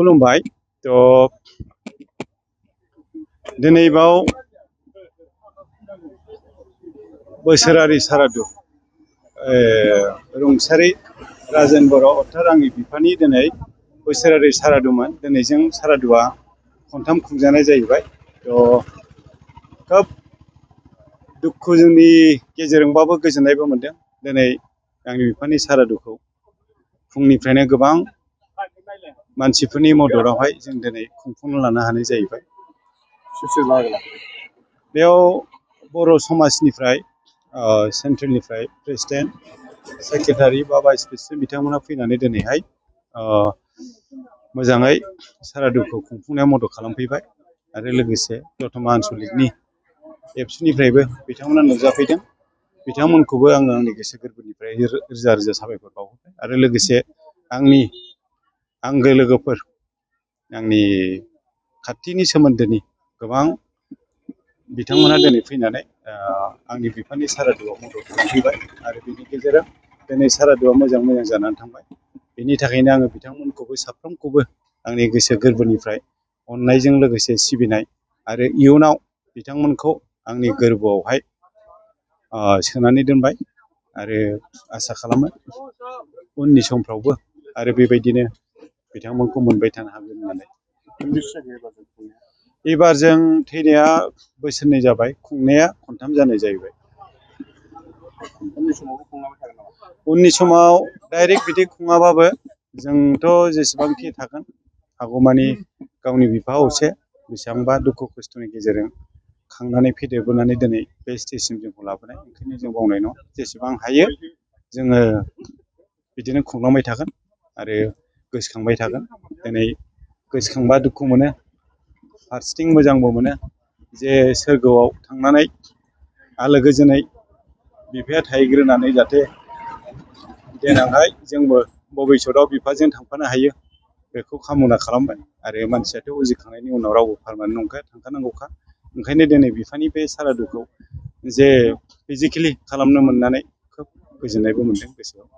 खुलुमबाय। तो दिनै बाव बोसोरारि सारादु रुंसारि राजेन बर' अर्थात आंनि बिफानि दिनै बोसोरारि सारादुमोन। दिनै जों सारादुआ खनथाम खुंजानाय जाहैबाय। तो खोब दुखु जोंनि गेजेरजोंबाबो गोजोननायबो मोनदों। दिनै आंनि बिफानि सारादुखौ फुंनिफ्रायनो गोबां मानसिफोरनि मददावहाय जों दिनै खुंफुंनो लानो हानाय जाहैबाय। बेयाव बर' समाजनिफ्राय सेन्ट्रेलनिफ्राय प्रेसिडेन्ट सेक्रेटारि बा भाइस प्रेसिडेन्ट बिथांमोना फैनानै दिनैहाय मोजाङै सारादुखौ खुंफुंनायाव मदद खालामफैबाय। आरो लोगोसे दतमा आनसलिकनि एबसुनिफ्रायबो बिथांमोना नुजाफैदों। बिथांमोनखौबो आङो आंनि गोसो गोरबोनिफ्राय रोजा रोजा साबायखर बावहरबाय। आरो लोगोसे आंनि आंगो लोगोफोर, आंनि खाथिनि सोमोन्दोनि गोबां बिथांमोना दिनै फैनानै आंनि बिफानि सारादुआव मदद खालामफैबाय। आरो बिनि गेजेरजों दिनै सारादुआ मोजां जानानै थांबाय। बेनि थाखायनो आङो बिथांमोनखौबो साफ्रोमखौबो आंनि गोसो गोरबोनिफ्राय अननायजों लोगोसे सिबिनाय आरो इयुनाव बिथांमोनखौ आंनि गोरबोआवहाय सोनानै दोनबाय। आरो आसा खालामो उननि समफ्रावबो आरो बेबायदिनो बिथांमोनखौ मोनबाय थानो हागोन होननानै। एबार जों थैनाया बोसोरनै जाबाय, खुंनाया खनथाम जानाय जाहैबाय। उननि समाव डाइरेक्ट बिदि खुङाबाबो जोंथ' जेसेबांखि थागोन हागौमानि गावनि बिफा असे बेसेबांबा दुखु खस्थ'नि गेजेरजों खांनानै फेदेरबोनानै दिनै बे स्टेजसिम जोंखौ लाबोनाय। ओंखायनो जों बावनाय नङा। जेसेबां हायो जोङो बिदिनो खुंलांबाय थागोन आरो गोसोखांबाय थागोन। दिनै गोसोखांबा दुखु मोनो, फारसेथिं मोजांबो मोनो जे सोरगोआव थांनानै आलो गोजोनै बिफाया थाहैग्रोनानै जाहाथे देनांहाय जोंबो भबिसतआव बिफाजों थांफानो हायो बेखौ कामना खालामबाय। आरो मानसियाथ' उजिखांनायनि उनाव रावबो पारमानेन्ट नंखाया, थांखानांगौखा। ओंखायनो दिनै बिफानि बे सारादुखौ जे फिजिकेलि खालामनो मोननानै खोब गोजोननायबो मोनदों गोसोआव।